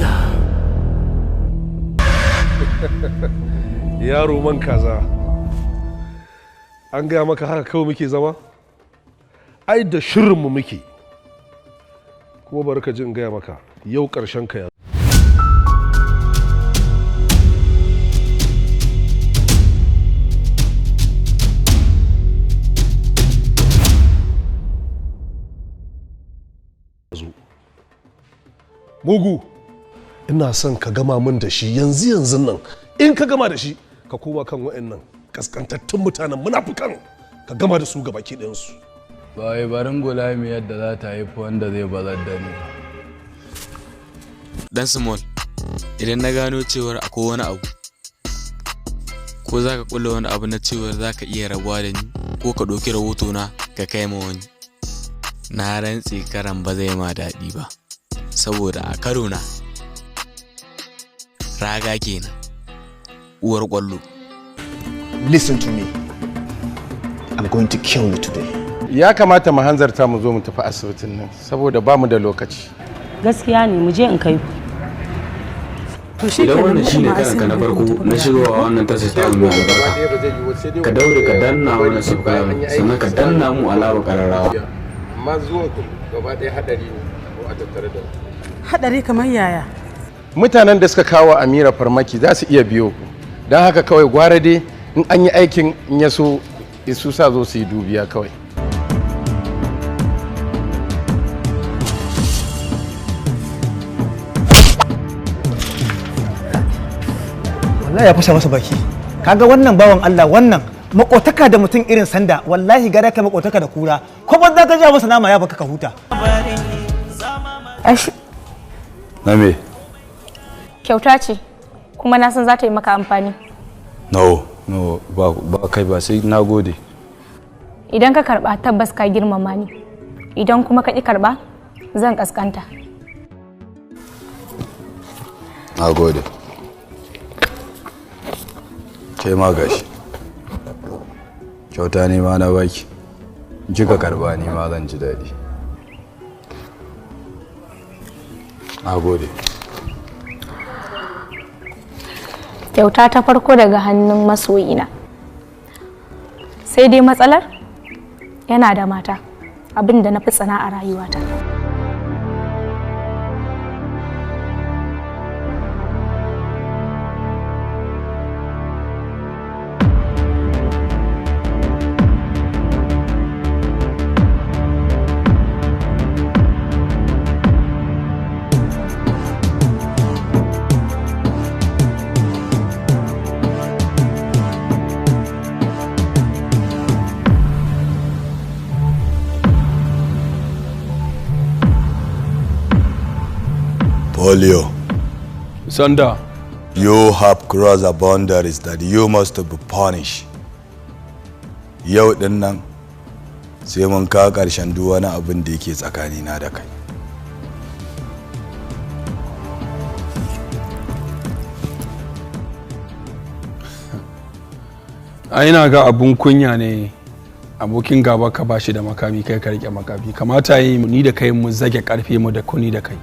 Sanda. Yaro man kaza, an gaya maka haka kawai muke zama? Ai da shirinmu muke. Kuma bari ka ji in gaya maka, yau ƙarshen ka ya zo. Mugu, ina son ka gama min da shi yanzu yanzu nan. In ka gama da shi, ka koma kan wa'annan kaskantattun mutanen munafukan, ka gama da su gabaki ɗayansu. Ba wai barin gulami yadda za ta haifi wanda zai bazar da ni. Dan Small, idan na gano cewar akwai wani abu, ko za ka kulla wani abu na cewar za ka iya rabuwa da ni, ko ka ɗauki rahotona ka kai ma wani, na rantse karan ba zai ma daɗi ba, saboda a karo na raga kenan, uwar ƙwallo. Listen to me. I'm going to kill you today. Ya kamata mu hanzarta mu zo mu tafi asibitin nan saboda ba mu da lokaci. Gaskiya ne, mu je in kai ku. To shi Idan kenan, wannan shine mu karanka na asibiti farko mu tafi na gaba. shigowa wannan tashar ta mai albarka, ka daure ka danna mana subscribe, sannan ka danna mu alamar kararrawa. Amma zuwan ku gaba ɗaya hadari ne ko a tattare da Hadari kamar yaya? Mutanen da suka kawo Amira farmaki za su iya biyo ku. Don haka kawai gwara dai in an yi aikin, in ya so isu sa zo su yi dubiya kawai. Wallahi ya fasa masa baki. Kaga wannan bawan Allah, wannan makotaka da mutum irin Sanda, wallahi gara ka makotaka da kura. Ko ban za ka ja masa nama ya baka ka huta. Ashi. Na me? Kyauta ce, kuma na san za ta yi maka amfani. No, no, ba ba kai ba sai na gode. Idan ka karba, tabbas ka girmama ni. Idan kuma ka ƙi karba, zan kaskanta. Na gode. Ke ma gashi. Kyauta ne ma na baki. In kika karba, ni ma zan ji daɗi. Na gode. Kyauta ta farko daga hannun masoyina. Sai dai matsalar, yana da mata, abin da na fi tsana a rayuwata. Polio. Sanda. You have crossed the boundaries that you must be punished. Yau din nan sai mun kawo ƙarshen duk wani abin da yake tsakanina da kai. A ina ga abun kunya ne abokin gaba ka bashi da makami, kai ka rike makami. Kamata yi ni da kai mu zage karfi mu da kuni da kai.